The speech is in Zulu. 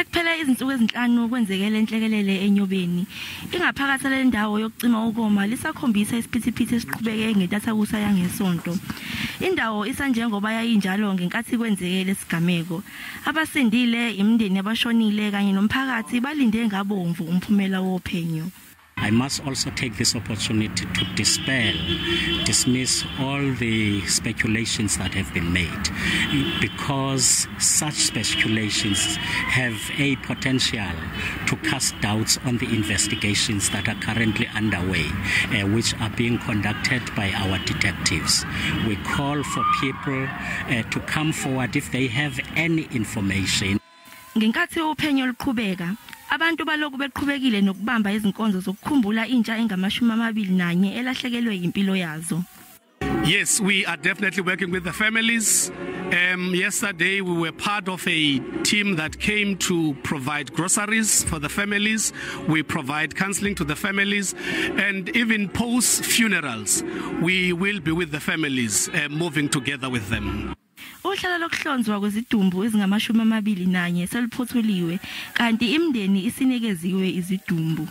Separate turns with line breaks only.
Sekuphele izinsuku ezinhlanu kwenzeke lenhlekelele eNyobeni. Ingaphakathi le ndawo yokucima ukoma lisakhombisa isiphithiphithi esiqhubeke ngentathakusa yangesonto. Indawo isanjengoba yayinjalo ngenkathi kwenzeke lesigameko. Abasindile, imindeni yabashonile kanye nomphakathi balinde ngabomvu umphumela wophenyo.
I must also take this opportunity to dispel, dismiss all the speculations that have been made, because such speculations have a potential to cast doubts on the investigations that are currently underway, which are being conducted by our detectives. We call for people to come forward if they have any information.
Ngenkathi uphenyo luqhubeka, abantu baloku beqhubekile nokubamba izinkonzo zokukhumbula intsha engama-21 elahlekelwe impilo yazo.
Yes, we are definitely working with the families. Yesterday we were part of a team that came to provide groceries for the families. We provide counseling to the families, and even post funerals we will be with the families, moving together with them.
Uhlelo lokuhlonzwa kwezidumbu ezingama-21 seluphothuliwe kanti imindeni isinikeziwe izidumbu.